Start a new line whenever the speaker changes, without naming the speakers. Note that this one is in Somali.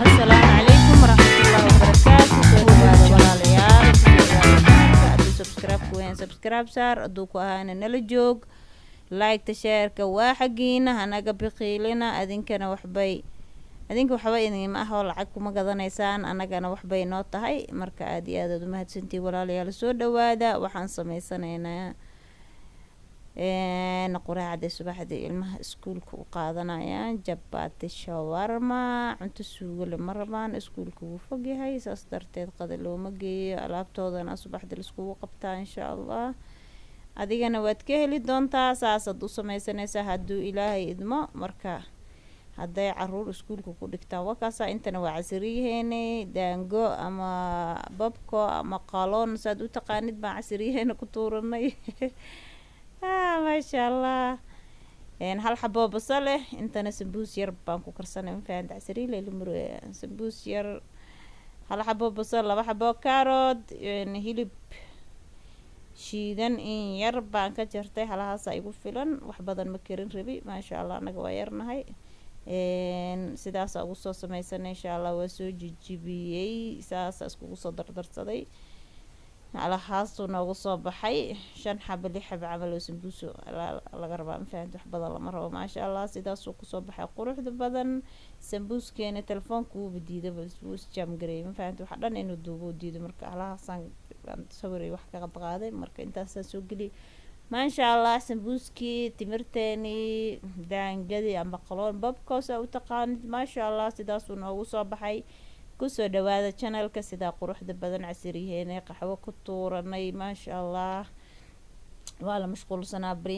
Asalaamu calaykum waraxmatullaahi wabarakaatu. Soo dhawaada walaalayaal, kusoo dhawaada channelka. Hadduu subscribe ku wayan, subscribe saar. Hadduu ku ahaana, nala joog. Like-ta, share-ka waa xaggiina, hanaga biqiilina. Adinkana waxbay, adinka waxba idinma ah oo lacag kuma gadanaysaan, annagana waxbay noo tahay. Marka aada iyo aad aad umahadsantihi walaalayaal. Soo dhawaada. Waxaan sameysanaynaa quraacda subaxdii ilmaha iskuulka u qaadanayaan, jabaati shawarma. Cunto suugale ma rabaan, iskuulka wuu fogyahay, saas darteed qada looma geeyo. Alaabtoodana subaxdii laiskugu qabtaa, insha Allah. Adigana waad ka heli doontaa, saasaad u sameysanaysaa hadduu Ilaahay idmo. Marka hadday caruur iskuulka ku dhigtaan, wakaasa. Intana waa casiriyaheeni, daango ama babko ama qaloon saad u taqaanid baan casiriyaheena ku tuuranay. Maasha Allah. Hal xaboo basal eh. Intana sambuus yar baan ku karsanay, ma fahanta? Casiriya lamur sambuus yar, hal xaboo basal, laba xaboo carrot, hilib shiidan in yar baan ka jartay. Halahaasa igu filan, wax badan ma karin rabi. Maasha Allah, annaga waa yarnahay. Sidaasa ugu soo sameysanay, insha Allah. Waa soo jijibiyey, saasa iskugu soo dardarsaday. Halahaasuu noogu soo baxay, shan xabo, lix xabo camal oo sambuuso laga rabaa, ma fahamta? Wax badan lama rabo. Maasha Allah, sidaasuu kusoo baxay quruxda badan sambuuskeena. Telefoonka wuuba diidaba, wuu isjaam gareeyay, ma fahamta? Waxa dhan inuu duubo diido. Marka halahaasaan sawiray, wax ka qadqaaday. Marka intaasaan soo geliyay, maasha Allah. Sambuuskii, timirteenii, daangadii ama qaloon babkoosa u taqaanid, maasha Allah, sidaasuu noogu soo baxay. Kusoo dhawaada channelka. Sidaa quruxda badan casiriyeene qaxwo ku tuuranay, maasha Allah. Waa la mashquulsanaa.